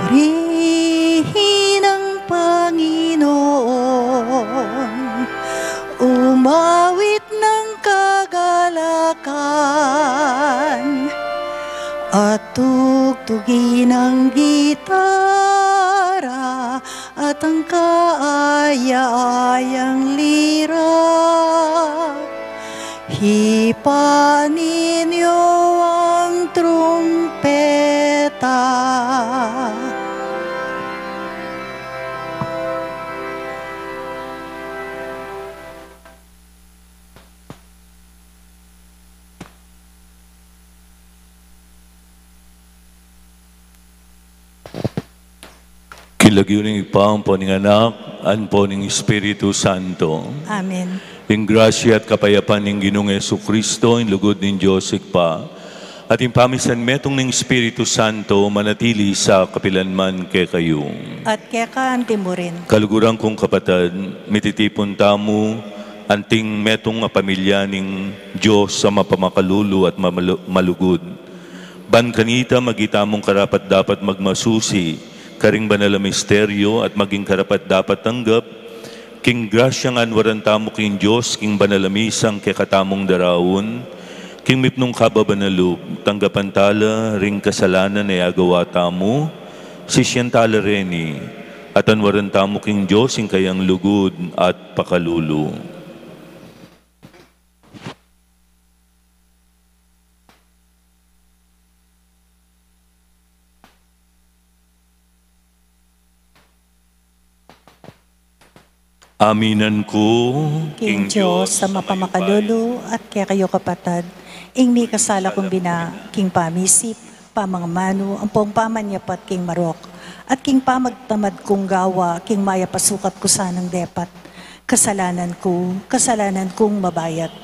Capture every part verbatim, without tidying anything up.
Purihin ang Panginoon, umawit ng kagalakan, at tugtugin ang gitara at ang kaaya-ayang lira. Hipan ninyo ang trumpeta. King lagyu ning Ibpa, ampo ning Anak, ampo ning Espiritu Santo. Amen. Ing grasya at kapayapan ning Ginung Jesucristo, ing lugud ning Dios Ibpa, at ing pamisanmetung ning Espiritu Santo, manatili sa kapilanman kekayu. At keka anti mu rin. Kaluguran kung kapatad, mititipun tamu anting metung a pamilya ning Dios a mapamakalulu at mamalu-, malugud. Ban kanita maging tamung karapat-dapat magmasusi karing banal a misteryo at maging karapat-dapat tanggap king grasya ngan waran tamu king Dios king banal a misang kekatamung daraun, king mipnung kababan a lub, tanggapan tala ring kasalanan a agawa tamu, sisian tala reni, at anwaran tamu king Dios ing kayang lugud at pakalulu. Aminan ku king Dios a mapamakalulu at kekayu kapatad, ing mikasala kung bina king pamisip, pamangamanu, ampong pamanyapat king marok, at king pamagtamad kung gawa king mayap a sukat ku sanang depat. Kasalanan ku, kasalanan kung mabayat.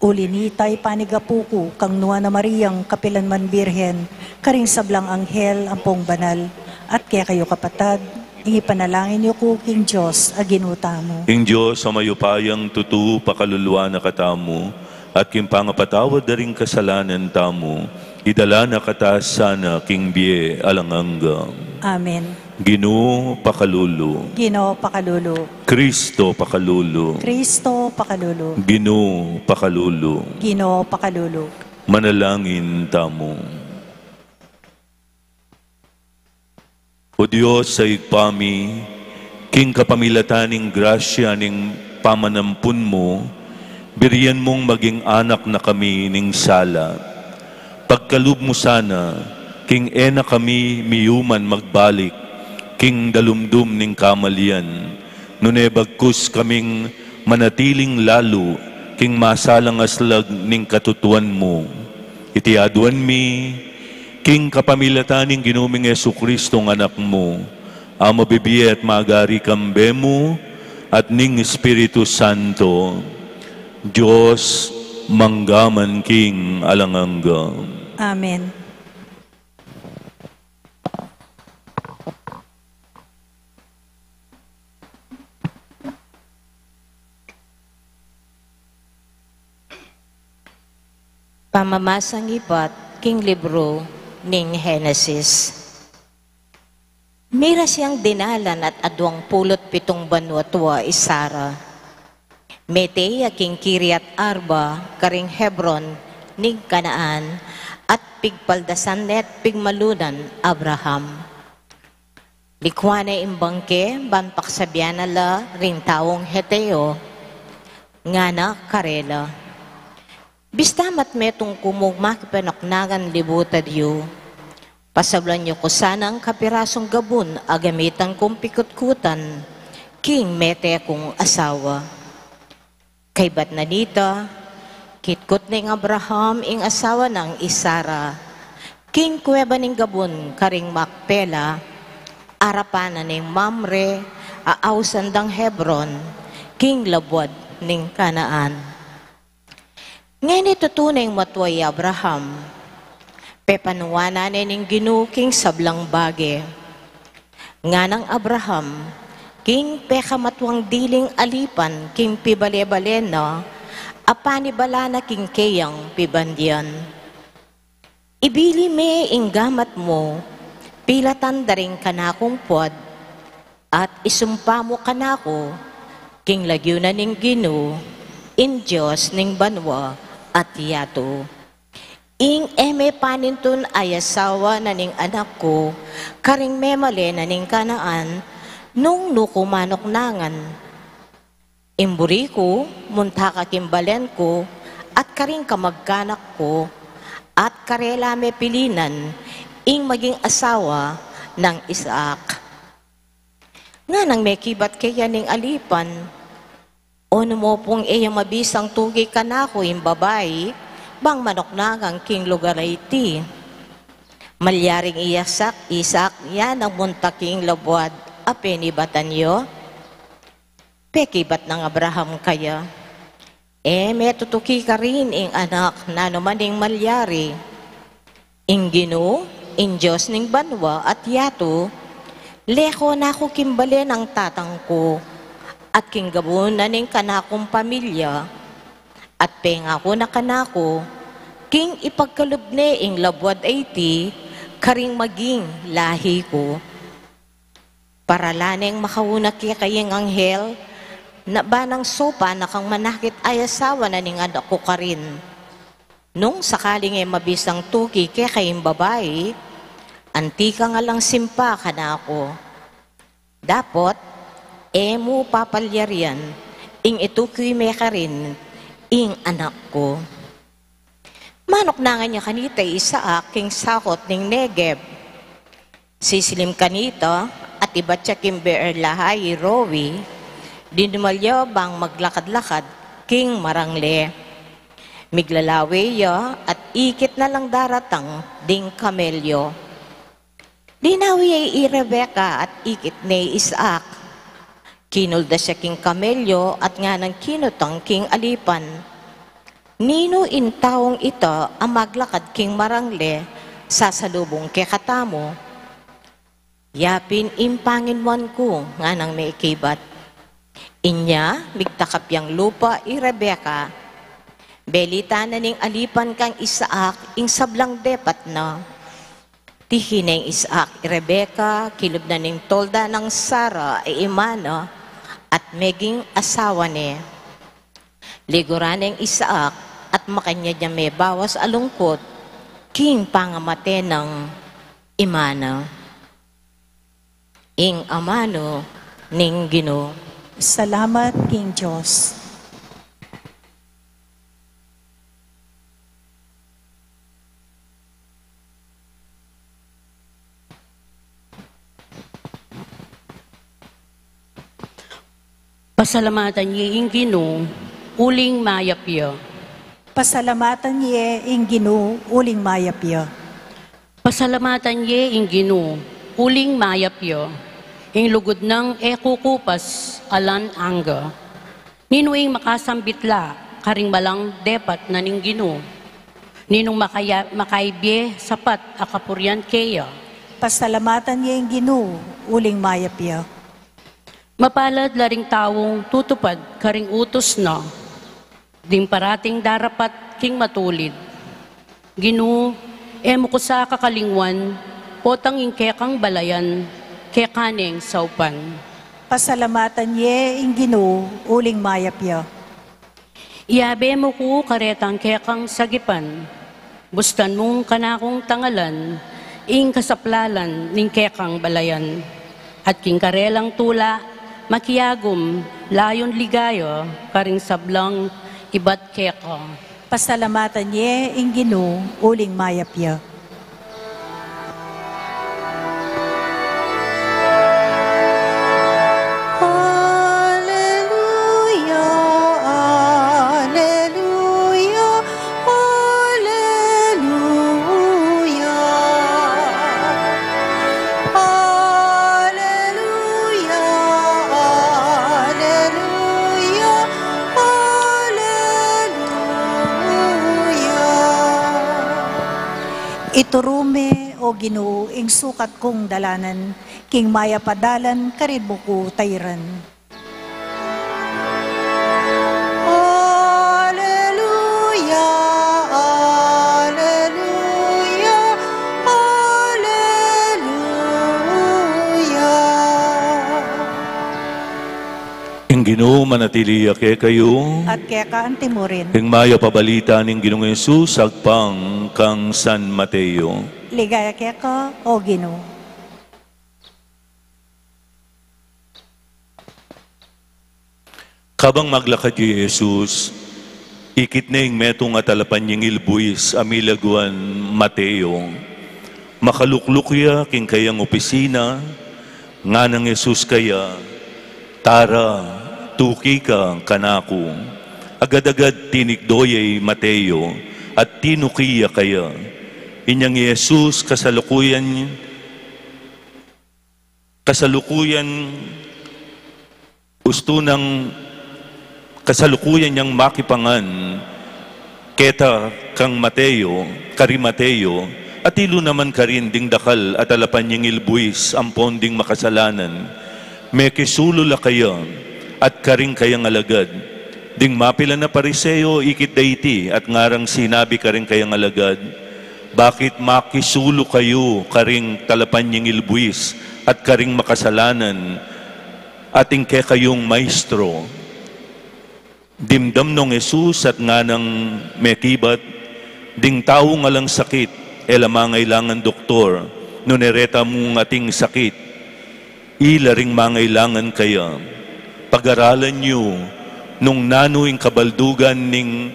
Uli nita ipanigapu ku kang Nuan a Mariang kapilanman Birhen, karing sablang anghel ampong banal, at kekayu kapatad, ing ipanalangin yu ku king Dios a Ginu tamu. Ing Dios a mayupayang tutu pakaluluan na katamu, at king pangapatawad da ring kasalanan tamu, idala na kata sana king bie alang angga. Amen. Ginu pakalulu. Ginu pakalulu. Kristo pakalulu. Kristo pakalulu. Ginu pakalulu. Ginu pakalulu. Manalangin tamu. O Dios a Ibpa mi, king kapamilatan ning grasya ning pamanampun mu, birian mung maging anak na kami ning sala. Pagkalub mu sana, king e na kami miyuman magbalik king dalumdum ning kamalian, nune bagkus kaming manatiling lalu king masalang aslag ning katutuan mu. Iti aduan mi king kapamilatan ning Ginu ming Jesucristo, ing Anak mu, a mabibie at magari kambe mu at ning Espiritu Santo, Dios, mangga man king alang angga. Amen. Pamamasang ibat king libru ning Henesis. Mira siang dinalan at aduang pulu't pitung banua tua i Sara. Mete ya king Kiriat-arba karing Hebron ning Kanaan, at pigpaldasan ne't pigmalunan Abraham. Likuan ne ing bangke ban paksabian na la ring taung Heteo, ngana karela, "Bista mat metung ku mung makipanuknangan libutad yu, pasablan yu ku sanang kapirasung gabun a gamitan kung pikutkutan king mete kung asawa." Kaybat na nita, kitkut neng Abraham ing asawa nang i Sara king kuweba ning gabun karing Makpela, arapan na ning Mamre a ausan dang Hebron, king labuad ning Kanaan. Ngeni tutu neng matua i Abraham, pepanuanan ne ning Ginu king sablang bage. Nganang Abraham, king pekamatuang diling alipan king pibale-bale na, a panibala na king keyang pibandian. Ibili me ing gamat mu, pilatan da ring kanakung puad, at isumpa mu kanaku, king lagyu na ning Ginu, ing Dios ning banua at yatu. Ing e me panintun a asawa na ning anak ku, karing memale na ning Kanaan, nung nu ku manuknangan. Ing buri ku, munta ka king balen ku, at karing kamag-anak ku, at karela me pilinan, ing maging asawa nang Isaac. Nganang mekibat keya ning alipan, o nu mu pung e ya mabisang tuki kanaku ing babai, bang manuknangan king lugar a iti. Malyaring i Isaac, Isaac ya nang munta king labuad a penibatan yu. Pekibat nang Abraham kaya, e me tutuki karin ing anak nanu man ing malyari. Ing Ginu, ing Dios ning banua at yatu, leko na ku king bale nang tatang ku, at king gabun na ning kanakung pamilya, at pengaku na kanaku, king ipagkalub ne ing labuad a iti, karing maging lahi ku. Paralan neng makauna keka ing anghel, na ba nang sopan na kang manakit a asawa na ning anak ku karin. Nung sakaling e mabisang tuki keka ing babai, anti kang alang simpa kanaku. Dapot, e mu papalyarian, ing ituki me karin, ing anak ku. Manuknangan ya kanita i Isaac king sakut ning Negeb. Sisilim kanita, at ibat ya king Beer-lahai-roi, dinumaliw ya bang maglakad-lakad king marangle. Miglalawe ya, at ikit na lang daratang ding kamelyo. Linawi ya i Rebeka at ikit ne i Isaac. Kinuldas ya king kamelyo at nganang kinutang king alipan. Ninu ing taung ita a maglakad king marangle sasalubung kekatamu? Yapin ing panginuan ku, nganang mekibat. Inya, migtakap yang lupa i Rebeka. Belitan na ning alipan kang Isaac ing sablang depat na. Tiki neng Isaac i Rebeka, kilub na ning tolda nang Sara a ima na, at meging asawa ne. Liguran neng Isaac, at makanyan ya mebawas a lungkut, king pangamate nang ima na. Ing amanu ning Ginu. Salamat king Dios. Pasalamatan ye ing Ginu, uling mayap ya. Pasalamatan ye ing Ginu, uling mayap ya. Pasalamatan ye ing Ginu, uling mayap ya. Ing lugud nang e kukupas alang angga. Ninu ing makasambit la karing malang depat na ning Ginu? Ninung makaya-, makaibie sapat a kapurian keya? Pasalamatan ye ing Ginu, uling mayap ya. Mapalad la ring taung tutupad karing utus na, ding parating darapat king matulid. Ginu, e mu ku sa kakalingwan, potang ing kekang balayan, keka neng saupan. Pasalamatan ye ing Ginu, uling mayap ya. Iyabe mu ku karetang kekang sagipan, bustan mung kanakung tangalan ing kasaplalan ning kekang balayan. At king karelang tula, makiagum layun ligaya karing sablang ibat keka. Pasalamatan ye ing Ginu, uling mayap ya. Aleluya, aleluya, aleluya. Aleluya, aleluya, aleluya. Ituru me, O Ginu, ing sukat kung dalanan, king mayap a dalan karin mu ku tairan. Aleluya, aleluya. Ginu, manatili ya kekayu. At keka antimurin. Ing mayap a balita ning Ginung Jesus agpang kang San Mateo. Ligaya keka, O Ginu. Kabang maglakad ya i Jesus, ikit ne ing metung a talapanyingil buis a milaguan Mateo. Makalukluk ya king kayang opisina, nganang Jesus kaya, "Tara, tuki ka kanaku." Agad-agad tinikdo ya i Mateo at tinuki ya kaya. Inyang i Jesus kasalukuyan kasalukuyan, ustu nang kasalukuyan yang makipangan keta kang Mateo, kari Mateo, at ilu naman karin ding dakal a talapanyingil buis ampon ding makasalanan. Mekisulu la kaya at karing kayang alagad. Ding mapilan a Pariseo ikit da iti at ngarang sinabi karing kayang alagad, "Bakit makisulu kayu karing talapanyingil buis at karing makasalanan at ing kekayung maestro?" Dimdam nong Jesus at nganang mekibat, "Ding taung alang sakit, e la mangailangan doktor, nune reta mung ating sakit, ila ring mangailangan kaya. Pagaralan yu nung nanu ing kabaldugan ning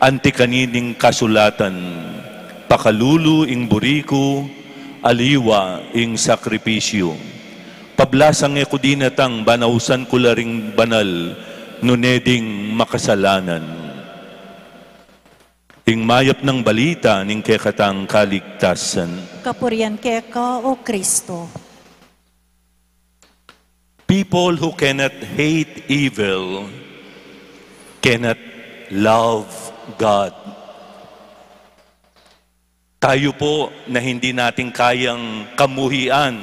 anti kanining kasulatan, 'Pakalulu ing buri ku, aliwa ing sakripisyu. Pablasang e ku dinatang, ban ausan ku la ring banal, nune ding makasalanan.'" Ing mayap nang balita ning kekatang kaligtasan. Kapurian keka, O Kristo. People who cannot hate evil cannot love God. Tayo po na hindi natin kayang kamuhian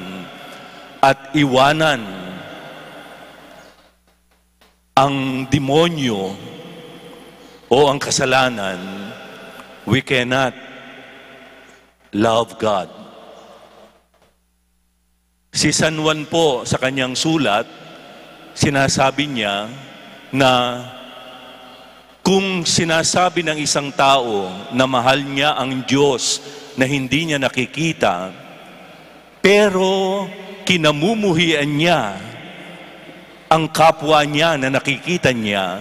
at iwanan ang demonyo o ang kasalanan, we cannot love God. Si San Juan po, sa kanyang sulat, sinasabi niya na kung sinasabi ng isang tao na mahal niya ang Diyos na hindi niya nakikita, pero kinamumuhian niya ang kapwa niya na nakikita niya,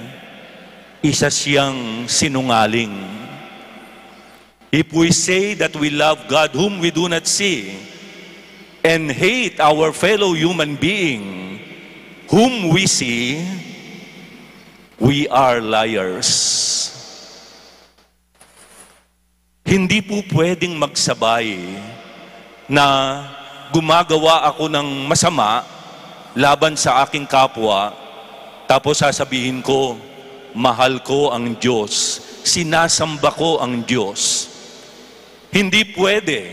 isa siyang sinungaling. If we say that we love God whom we do not see and hate our fellow human being whom we see, we are liars. Hindi po pwedeng magsabay na gumagawa ako ng masama laban sa aking kapwa, tapos sasabihin ko, "Mahal ko ang Diyos, sinasamba ko ang Diyos." Hindi pwede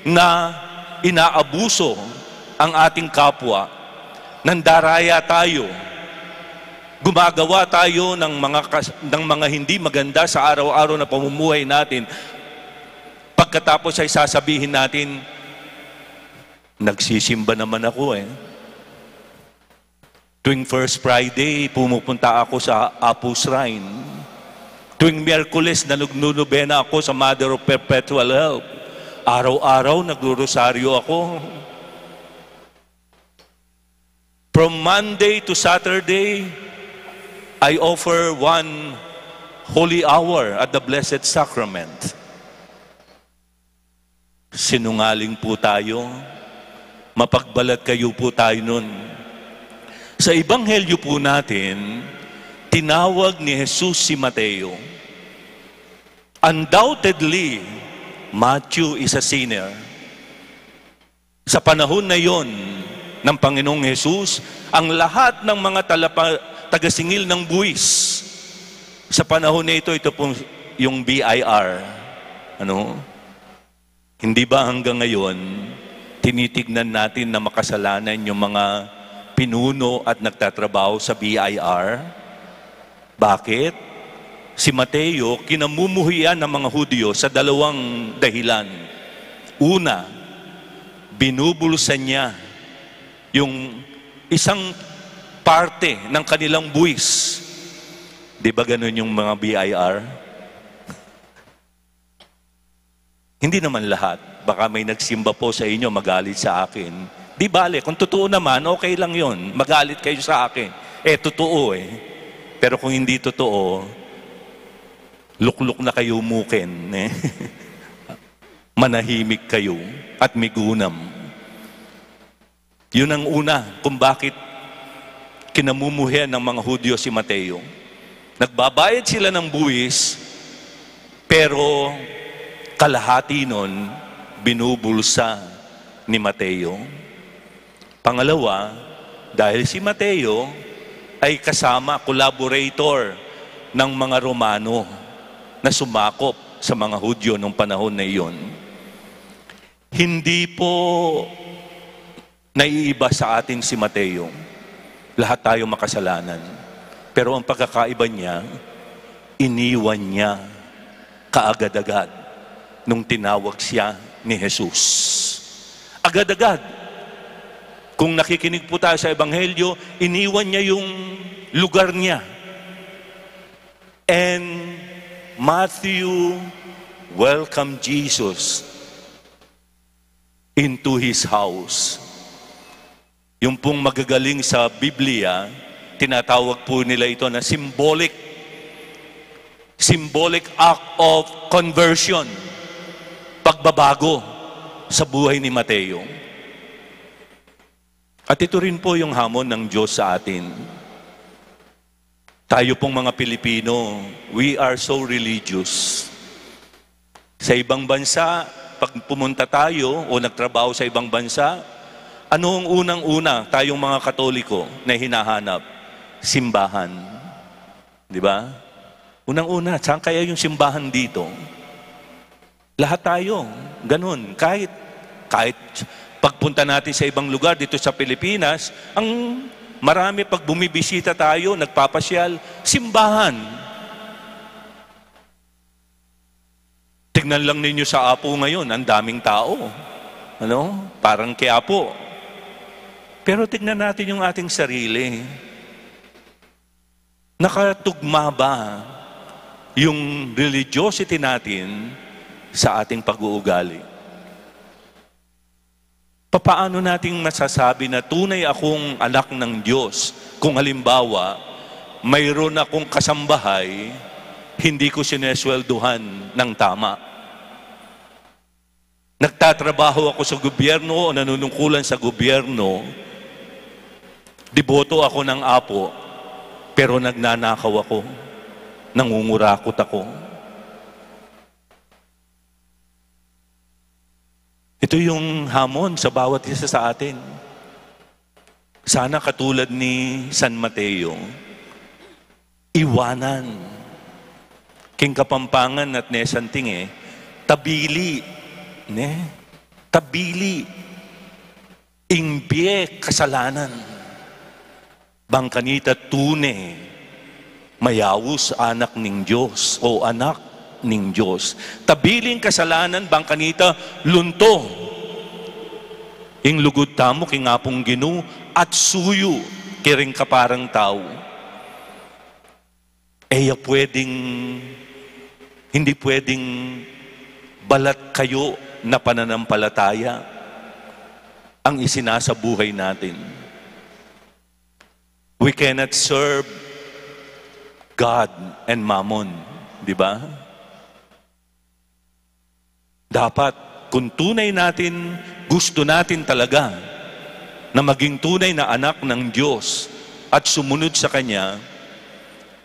na inaabuso ang ating kapwa, nandaraya tayo, gumagawa tayo ng mga kas-, ng mga hindi maganda sa araw-araw na pamumuhay natin. Pagkatapos ay sasabihin natin, "Nagsisimba naman ako eh. Tuwing First Friday, pumupunta ako sa Apu Shrine. Tuwing Miyerkules, nanunubena ako sa Mother of Perpetual Help. Araw-araw, nagrorosaryo ako." From Monday to Saturday, I offer one holy hour at the Blessed Sacrament. Sinungaling po tayo. Mapagbalat kayo po tayo nun. Sa Ebanghelyo po natin, tinawag ni Jesus si Mateo. Undoubtedly, Matthew is a sinner. Sa panahon na yon ng Panginoong Jesus, ang lahat ng mga talapa-, tagasingil ng buwis, sa panahon na ito, ito pong yung B I R. Ano? Hindi ba hanggang ngayon, tinitignan natin na makasalanan yung mga pinuno at nagtatrabaho sa B I R? Bakit? Si Mateo, kinamumuhian ng mga Hudyo sa dalawang dahilan. Una, binubulsa niya yung isang parte ng kanilang buwis. Di ba ganun yung mga B I R? Hindi naman lahat. Baka may nagsimba po sa inyo, magalit sa akin. Di bale, kung totoo naman, okay lang yon. Magalit kayo sa akin. Eh, totoo eh. Pero kung hindi totoo, lukluk na kayo mukin, eh. Manahimik kayo at migunam. Yun ang una kung bakit kinamumuhian ng mga Hudyo si Mateo. Nagbabayad sila ng buwis, pero kalahati nun binubulsa ni Mateo. Pangalawa, dahil si Mateo ay kasama, collaborator ng mga Romano na sumakop sa mga Hudyo nung panahon na iyon. Hindi po naiiba sa atin si Mateo. Lahat tayo makasalanan. Pero ang pagkakaiba niya, iniwan niya kaagad-agad nung tinawag siya ni Jesus. Agad-agad. Kung nakikinig po tayo sa Ebanghelyo, iniwan niya yung lugar niya. And Matthew welcomed Jesus into his house. Yung pong magagaling sa Biblia, tinatawag po nila ito na symbolic, symbolic act of conversion, pagbabago sa buhay ni Mateo. At ito rin po yung hamon ng Diyos sa atin. Tayo pong mga Pilipino, we are so religious. Sa ibang bansa, pag pumunta tayo o nagtrabaho sa ibang bansa, ano ang unang-una tayong mga Katoliko na hinahanap? Simbahan. Di ba? Unang-una, saan kaya yung simbahan dito? Lahat tayo, ganun. Kahit, kahit pagpunta natin sa ibang lugar dito sa Pilipinas, ang marami pag bumibisita tayo, nagpapasyal, simbahan. Tignan lang ninyo sa Apo ngayon, ang daming tao. Ano? Parang Quiapo. Pero tignan natin yung ating sarili. Nakatugma ba yung religiosity natin sa ating pag-uugali? Papaano nating masasabi na tunay akong anak ng Diyos kung halimbawa, mayroon akong kasambahay, hindi ko sineswelduhan ng tama? Nagtatrabaho ako sa gobyerno o nanunungkulan sa gobyerno, deboto ako ng Apo, pero nagnanakaw ako, nangungurakot ako. Ito yung hamon sa bawat isa sa atin. Sana katulad ni San Mateo, iwanan. King Kapampangan at ne santing e, tabili. Ne? Tabili. Ing bie kasalanan. Bang kanita tune mayaus anak ning Dios o anak ning Dios. Tabiling kasalanan bang kanita lunto. Ing lugud tamu king Apung Ginu at suyu kereng kaparang tau. E ya pwedeng, hindi pwedeng balat kayo na pananampalataya ang isinasabuhay natin. We cannot serve God and mammon, di ba? Dapat, kung tunay natin, gusto natin talaga na maging tunay na anak ng Diyos at sumunod sa Kanya,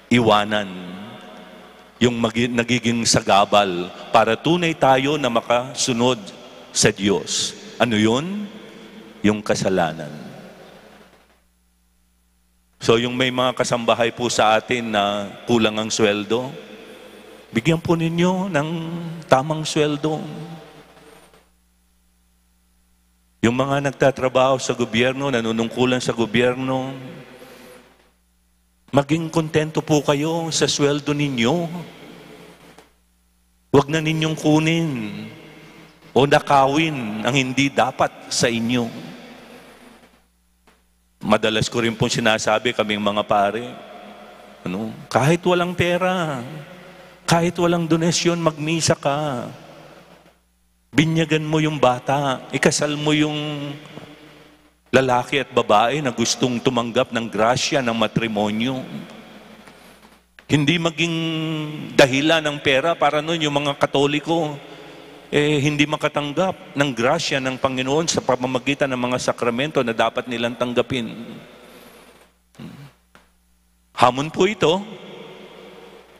iwanan yung magi-, nagiging sagabal para tunay tayo na makasunod sa Diyos. Ano yun? Yung kasalanan. So, yung may mga kasambahay po sa atin na kulang ang sweldo, bigyan po ninyo ng tamang sweldo. Yung mga nagtatrabaho sa gobyerno, nanunungkulan sa gobyerno, maging kontento po kayo sa sweldo ninyo. Huwag na ninyong kunin o nakawin ang hindi dapat sa inyo. Madalas ko rin pong sinasabi, kaming mga pare, ano, kahit walang pera, kahit walang donasyon, magmisa ka. Binyagan mo yung bata, ikasal mo yung lalaki at babae na gustong tumanggap ng grasya ng matrimonyo. Hindi maging dahilan ng pera para nun yung mga Katoliko, eh, hindi makatanggap ng grasya ng Panginoon sa pamamagitan ng mga sakramento na dapat nilang tanggapin. Hamon po ito.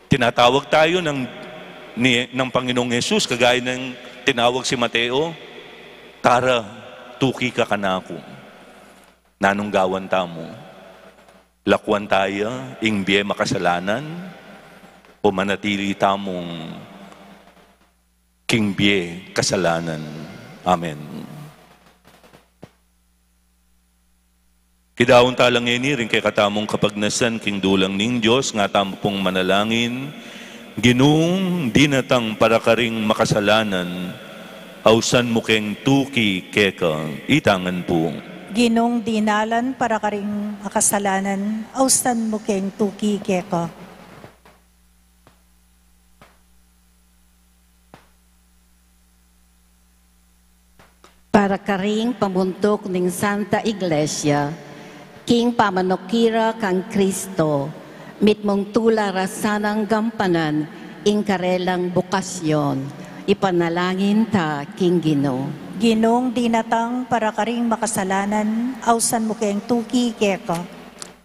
Tinatawag tayo ng, ni, ng Panginoong Jesus, kagaya ng tinawag si Mateo, "Tara, tuki ka kanaku." Nanung gawan tamu? Lakwan taya ing bie makasalanan, o manatili tamung king bie kasalanan? Amen. Idaun tala ngeni ring kekatamung kapagnasan king dulang ning Dios, nga tamu pung manalangin: Ginung dinatang para karing makasalanan, ausan mu keng tuki keka. Itangan pu. Ginung dinalan para karing makasalanan, ausan mu keng tuki keka. Para karing pamuntuk ning Santa Iglesia, king pamanukira kang Kristo, mitmung tula ra sanang gampanan ing karelang bukasyon. Ipanalangin ta king Ginu. Ginung dinatang para karing makasalanan, ausan mu keng tuki keka.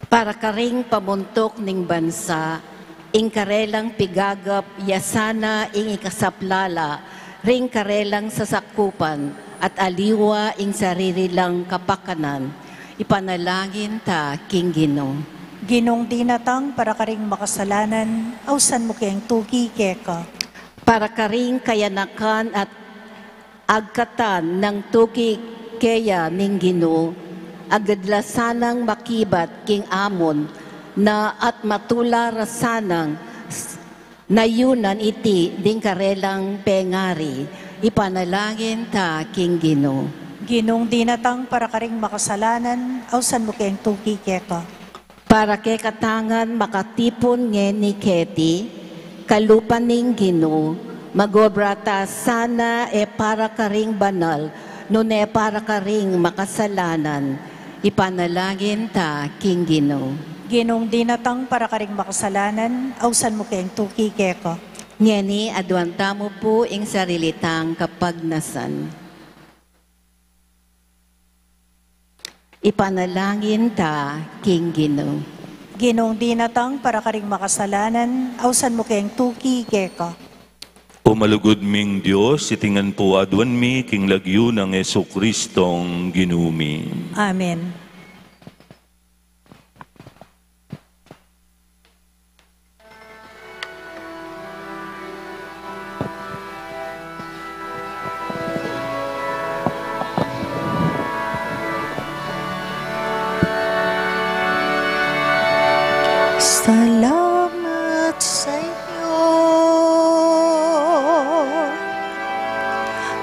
Para karing pamuntuk ning bansa, ing karelang pigagap ya sana ing ikasaplala ring karelang sasakupan at aliwa ing sarili lang kapakanan. Ipanalangin ta king Ginu. Ginung dinatang para karing makasalanan, ausan mu keng tuki keka. Para karing kayanakan at agkatan nang tuki keya ning Ginu, agad la sanang makibat king amun na at matula ra sanang s-, nayunan iti ding karelang pengari. Ipanalangin ta king Ginu. Ginung dinatang para karing makasalanan, ausan mu keng tuki keka. Para kekatang makatipun ngeni keti kalupa ning Ginu, magobra ta sana e para karing banal, nune para karing makasalanan. Ipanalangin ta king Ginu. Ginung dinatang para karing makasalanan, ausan mu keng tuki keka. Ngeni aduan tamu pu ing sarili tang kapagnasan. Ipanalangin ta king Ginu. Ginung dinatang para karing makasalanan, ausan mu keng tuki keka. O malugud ming Dios, iti ngan pu aduan mi king lagyu nang Jesucristong Ginu mi. Amen. Salamat sa iyo,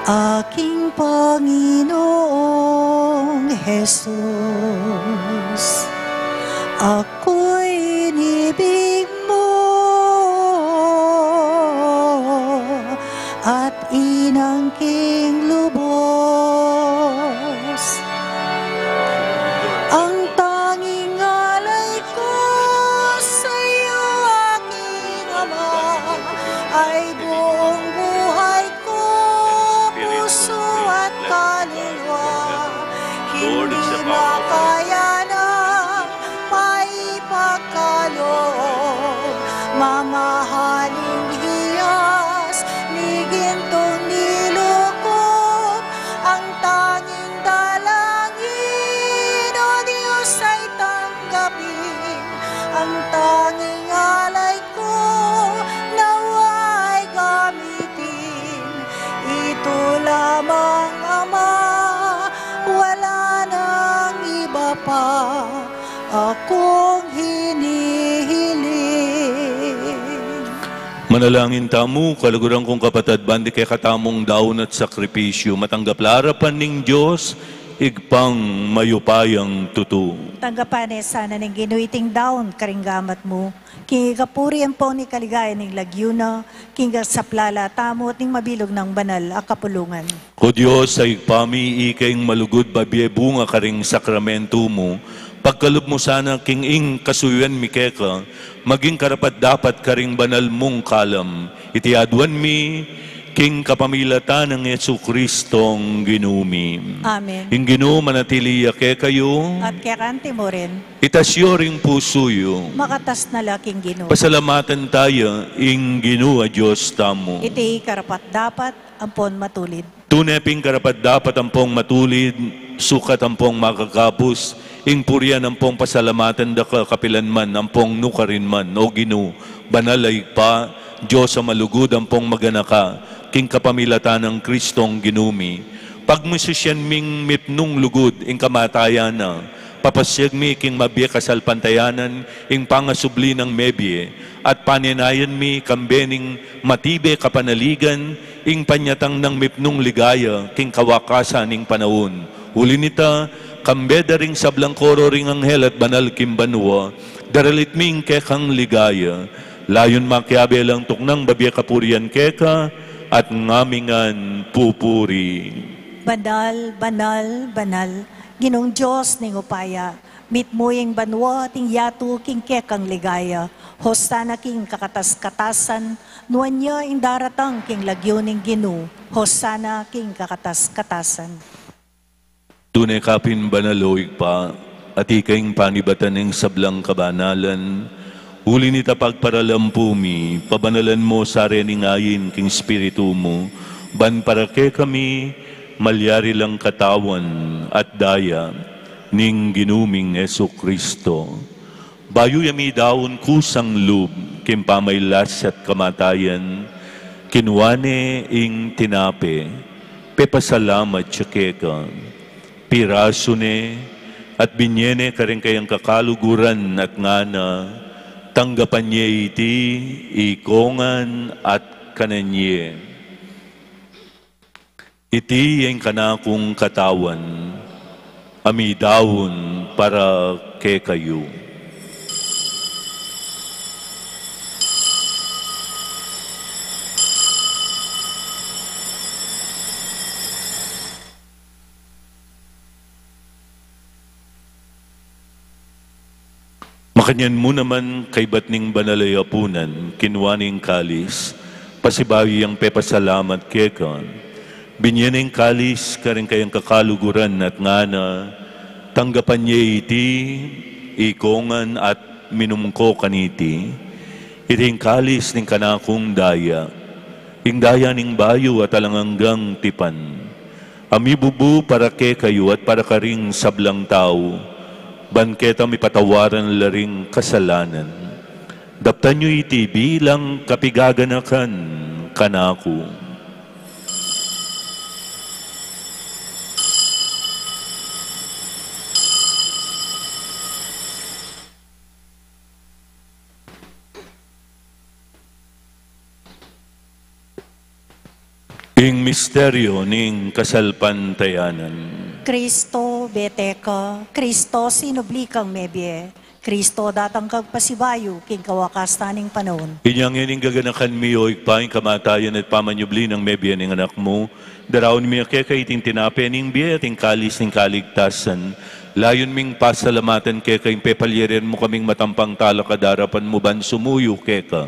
aking Panginoong Jesus. Ako'y inibig mo at inangking lubos. Ang tanging alay ko sa iyo, aking Ama, ay buong buhay ko, puso at kaluluwa. Hindi makaya ng maipagkaloob, mamahaling hiyas ni gintong nilukob. Ang tanging dalangin, O Diyos, ay tanggapin. Ang tanging alay ko, nawa'y gamitin. Ito lamang, Ama, wala nang iba pa akong hinihiling. Manalangin tamu, kaluguran kung kapatad, ban ding kekatamung daun at sakripisyu, matanggap la arapan ning Dios, Ibpang mayupayang tutu. Tanggapan ne sana ning Ginu iting daun karing gamat mu, king ikapuri ampong ikaligaya ning lagyu na, king kasaplalan tamu at ning mabilug nang banal a kapulungan. O Dios a Ibpa mi, ika ing malugud babie bunga karing sakramentu mu, pagkalub mu sana king ing kasuyuan mi keka, maging karapat-dapat karing banal mung kalam. Iti aduan mi king kapamilatan nang Jesucristong Ginu mi. Amen. Ing Ginu manatili ya kekayu. At keka naman murin. Itas yu ring pusu yu. Makatas na la king Ginu. Pasalamatan taya ing Ginu a Dios tamu. Iti karapat-dapat ampon matulid. Tune pin karapat-dapat ampong matulid, sukat ampong makakapus, ing purian ampong pasalamatan da ka kapilan man ampong nukarin man, O Ginu, banal a Ibpa, Dios a malugud ampong maganaka, king kapamilatan nang Cristong Ginu mi. Pagmisusian ming mipnung lugud ing kamatayan na, papasiag mi king mabie kasalpantayanan ing pangasubli nang mebie, at panenayan mi kambe ning matibe kapanaligan ing panyatang nang mipnung ligaya king kawakasan ning panaun. Uli nita, kambe da ring sablang koro ring anghel at banal king banua, daralit mi ing kekang ligaya. Layun makiabe lang tuknang babie kapurian keka, at ngamingan pupuri. Banal, banal, banal, Ginung Dios ning upaya, mitmu ing banua at ing yatu king kekang ligaya. Hosana king kakatas-katasan, nuan ya ing daratang king lagyu ning Ginu. Hosana king kakatas-katasan. Tune ka pin banal, O Ibpa, at ika ing panibatan ning sablang kabanalan. Uli nita pagparalampu mi, pabanalan mu sa rening ayin king Espiritu mu, ban para kekami, malyari lang katawan at daya ning Ginu ming Jesucristo. Bayu ya midaun kusang lub king pamailas at kamatayan, kinua ne ing tinape, pepasalamat ya keka, pirasu ne, at binye ne karing kayang kakaluguran at ngana, tanggapan ye iti, ikongan at kanan ye. Iti ing kanakung katawan, a midaun para kekayu. Makanyan mu naman kaybat ning banal a yapunan, kinua ne ing kalis, pasibayu yang pepasalamat keka, binye ne ing kalis karing kayang kakaluguran at ngana, tanggapan ye iti, ikongan at minum ko kaniti, iti ing kalis ning kanakung daya, ing daya ning bayu at alang anggang tipan. A mibubu para kekayu at para karing sablang tau, ban keta mipatawaran la ring kasalanan. Daptan yu iti bilang kapigaganakan kanaku. Ing misteryo ning kasalpantayanan. Kristo, bie ka. Kristo, sinubli kang mebie. Kristo, datang kang pasibayu king kawakasan ning panaun. Inya ngeni gaganakan mi, O Ibpa, ing kamatayan at pamanyubli nang mebie ning Anak mu. Daraun mi keka iting tinape ning bie at ing kalis ning kaligtasan. Layun ming pasalamatan keka ing pepalyarian mu kaming matampang talakad king arapan mu ban sumuyu keka.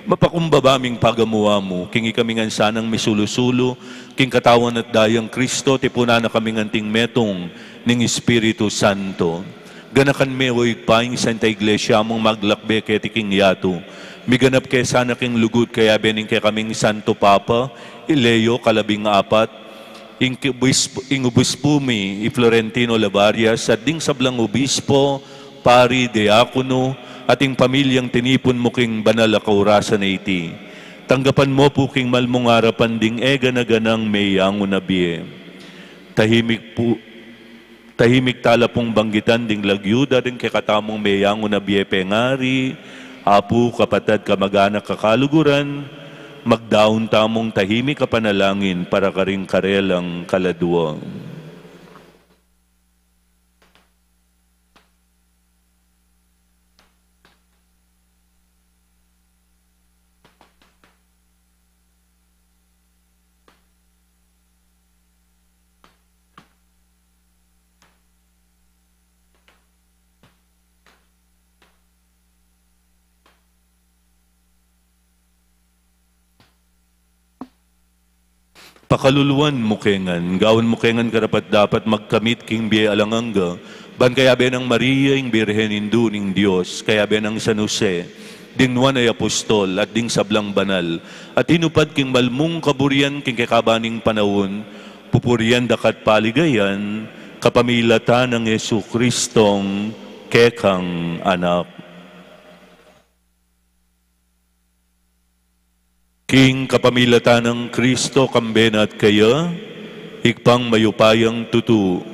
Mapakumbaba ming pagamu-amu, king ikami ngan sanang misulu-sulu king katawan at daya nang Kristo, tipunan na kaming anting metung ning Espiritu Santo. Ganakan me, O Ibpa, ing Santa Iglesia mung maglakbe keti king yatu. Miganap ke sana king lugud kayabe ning kekaming Santo Papa, i Leo kalabing apat, ing ki-, obispo, ing obispo mi, i Florentino Labarias, at ding sablang obispo, pari, diakono, at ing pamilyang tinipun mu king banal a kaurasan a iti. Tanggapan mu pu king mal mung arapan ding e gana-ganang meyangu na bie. Tahimik pu, tahimik tala pung banggitan ding lagyu da ding kekatamung meyangu na bie pengari, apu, kapatad, kamag-anak, kakaluguran, magdaun tamung tahimik a panalangin para karing karelang kaladua. Pakaluluan mu ke ngan, gawan mu ke ngan karapat-dapat magkamit king bie alang angga, ban kayabe nang Maria, ing Birhen Indu ning Dios, kayabe nang San Jose, ding nuan a apostol, at ding sablang banal, a tinupad king mal mung kaburian king kekaban ning panaun, pupurian da ka at paligayan, kapamilatan nang Jesucristong kekang Anak. King kapamilatan nang Kristo, kambe na at kaya, Ibpang mayupayang tutu,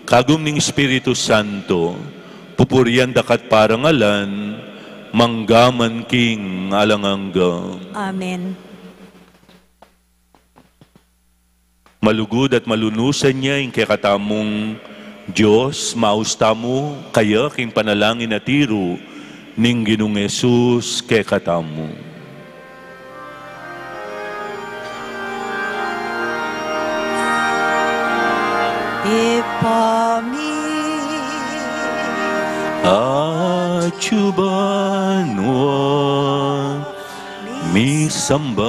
kagum ning Espiritu Santo, pupurian da ka at parangalan, mangga man king alang angga. Amen. Malugud at malunusan ya ing kekatamung Dios, maus tamu kaya king panalangin a tiru ning Ginung Jesus kekatamu. Ibpa mi, atsu ka banua, misamban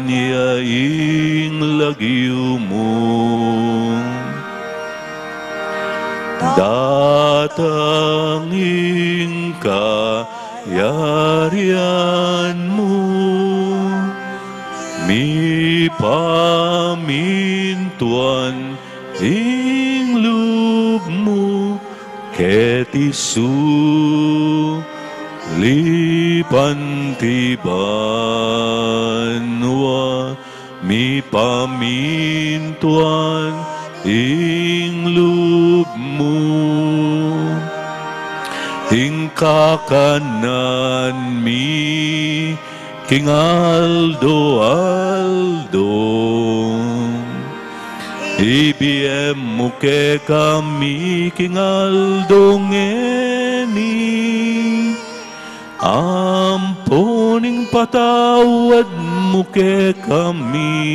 ya ing lagyu mu. Datang ing kayarian mu. Mipamintuan ing lub mu keti sulip anti banua, mipamintuan ing lub mu. Ing kakanan mi king aldo-aldo, ibie mu kekami king aldo ngeni, ampon ing patawad mu kekami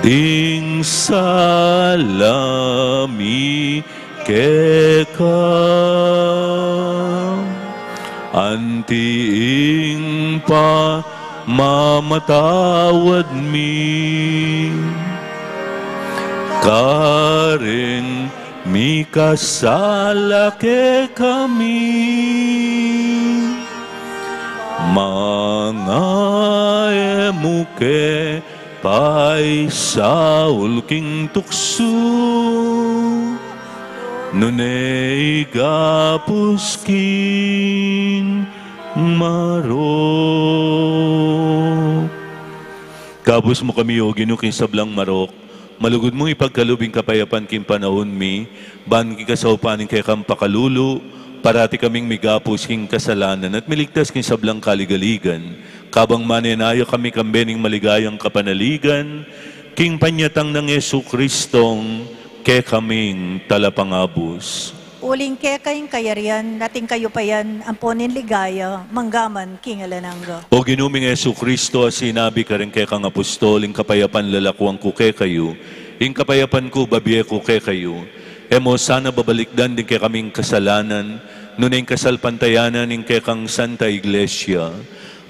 ding sala mi keka, anti ing pamamatawad mi kareng mikasala kekami. Manga e mu ke paisaul king tuksu, nune igapus king marok. Gapus mu kami, O Ginu, king sablang marok, malugud mung ipagkalub ing kapayapan king panaun mi, ban king kasaupan ning kekang pakalulu, parati kaming migapus king kasalanan at miligtas king sablang kaligaligan, kabang manenaya kami kambe ning maligayang kapanaligan, king panyatang nang Jesucristong kekaming Talapangabus. Uling keka ing kayarian, at ing kayupayan, ampon ing ligaya, mangga man king alang angga. O Ginu ming Jesucristo, a sinabi karing kekang apostol, ing kapayapan lalakuan ku kekayu, ing kapayapan ku babie ku kekayu. E mu sana babalikdan ding kekaming kasalanan, nune ing kasalpantayanan ning kekang Santa Iglesia.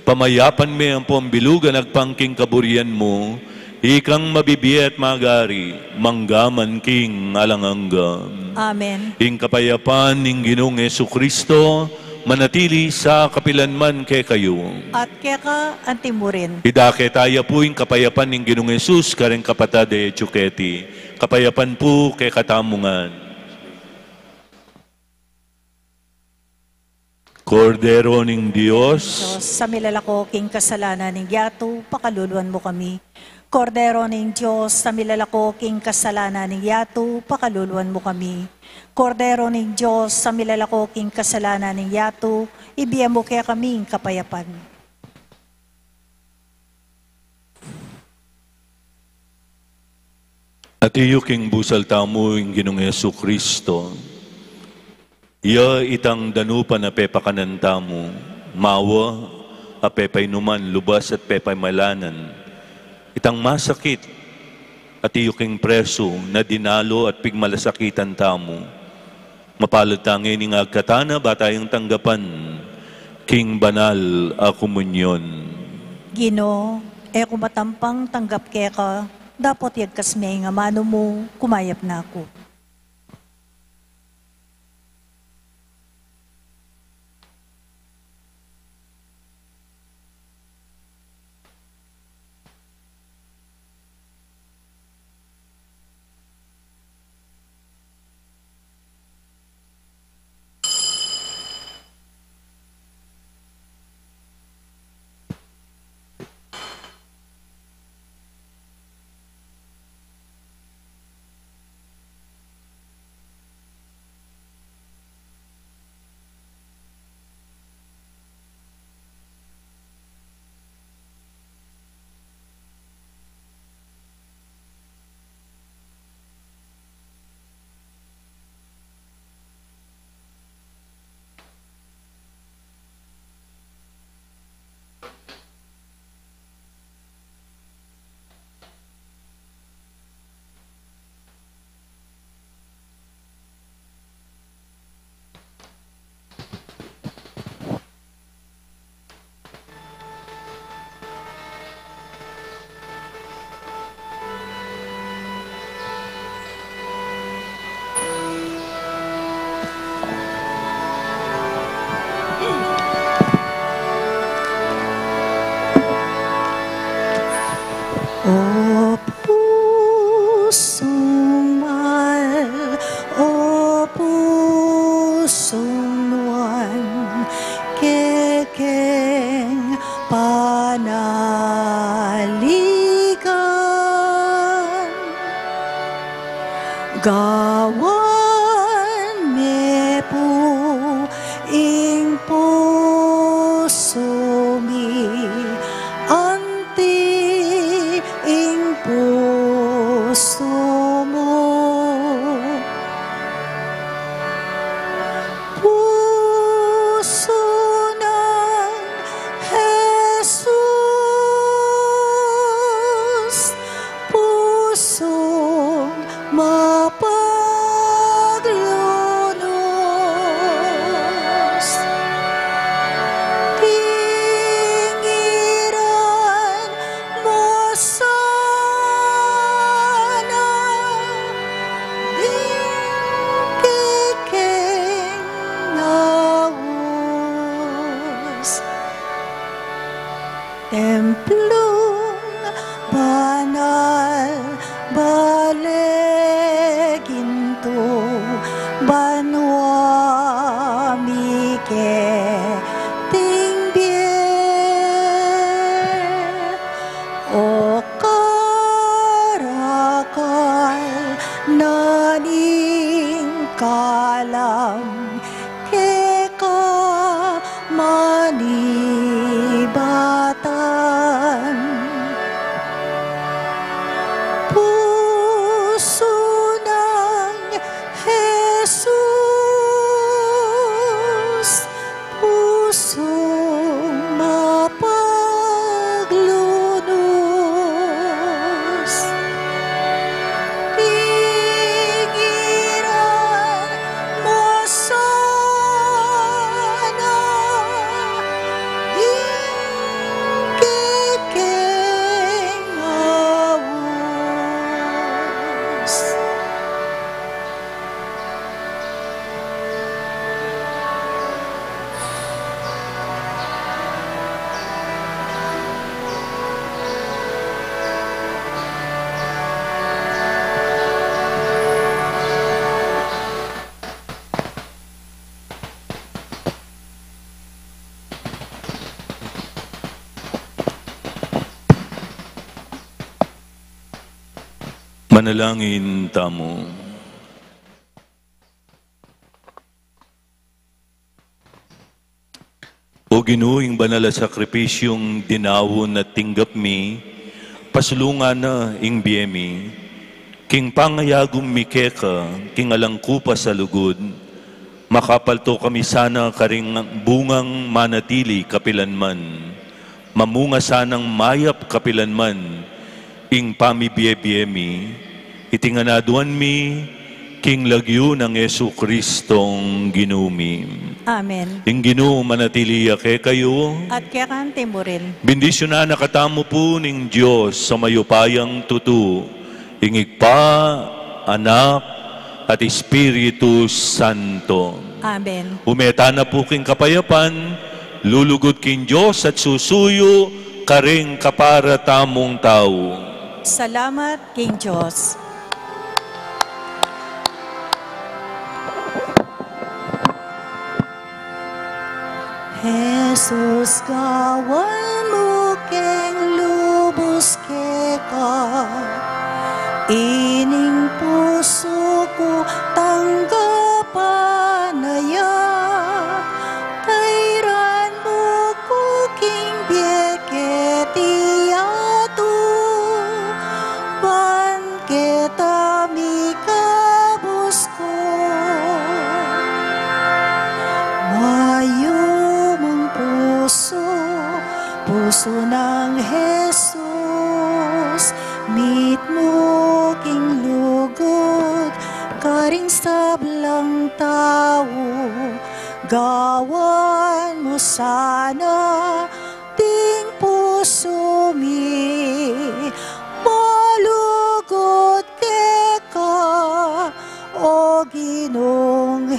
Pamayapan me ampon bilugan agpang king kaburian mu, ikang mabibie at magari, mangga man king alang angga. Amen. Ing kapayapan ning Ginung Jesucristo, manatili sa kapilan man kekayu. At keka anti mu rin. Idake taya pu ing kapayapan ning Ginung Jesus kareng kapatad a e atsu keti. Kapayapan pu kekatamu ngan. Kordero ning Dios. Dios, a milalako king kasalanan ning yatu, pakaluluan mu kami. Kordero ning Dios, a milalako king kasalanan ning yatu, pakaluluan mu kami. Kordero ning Dios, a milalako king kasalanan ning yatu, ibie mu kekami ing kapayapan. Atiu king busal tamu ing Ginung Jesucristo. Iya itang danupan a pepakanan tamu, mawa a pepainuman, lubas at pepamalanan. Itang masakit, atiu king presu, na dinalo at pigmalasakitan tamu. Mapalad tang ngeni agkatan a ba tayang tanggapan king banal a komunyon. Ginu, E ku matampang tanggap keka, dapot yagkas me ing amanu mu, kumayap na ku. O pusung mal, o pusung nuan, kekeng panaligan. Gawan me pu ing pusu mi, anti ing pusu mu. Pusu nang Jesus, pusung mapaglunus. Tingiran mu sana ding kekeng aus. Templung banal, bale gintu, banua mi keting bie. O karakal na ning kalam, keka manibatan. Pusu nang Jesus, pusung mapaglunus. Tingiran mu sana ding kekeng aus. Manalangin tamu. O Ginu, ing banal a sakripisyung dinaun at tinggap mi, pasulungan na ing bie mi. King pangayagum mi keka, king alang kupas a lugud, makapalto kami sana karing bungang manatili kapilanman. Mamunga sanang mayap kapilanman ing pamibie-bie mi, iti ngan aduan mi king lagyu nang Jesu-Cristong Ginu mi. Amen. Ing Ginu manatili ya kekayu. At keka mu rin. Bendisyunan na katamu pu ning Dios a mayupayang tutu, ing Ibpa, Anak, at Espiritu Santo. Amen. Ume tana pu king kapayapan, lulugud king Dios at susuyu karing kapara tamung tau. Salamat king Dios. Jesus, gawan mu keng lubus keka, ining pusu ku tanggapan na ya, tairan mu ku king bie keti yatu, ban keta mikabus ku. Mayumung pusu, pusu nang Jesus, mitmu king lugud karing sablang tau, gawan mu sana ding pusu mi malugud keka, O Ginung